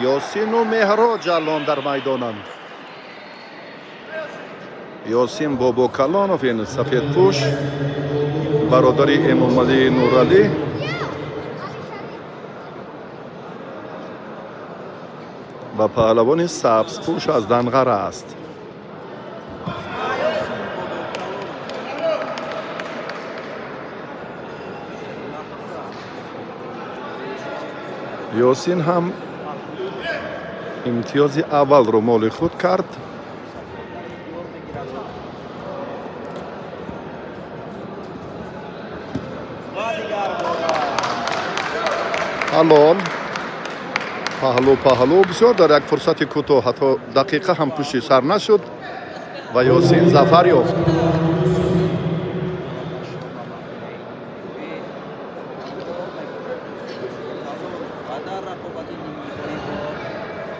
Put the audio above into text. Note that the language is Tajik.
Ёсину Меҳроҷ алон дар майдонанд. Ёсин Бобокалонов, ин сафедпӯш, бародари Эмомалӣ Нуралӣ. Ва паҳлавони сабзпӯш аз Данғара аст. Ёсин ҳам имтиёзи аввалро моли худ кард. Ҳалол, паҳлӯ паҳлӯ, бисёр дар як фурсати кӯтоҳ, ҳатто дақиқа ҳам пушти сар нашуд ва Ёсин зафар ёфт.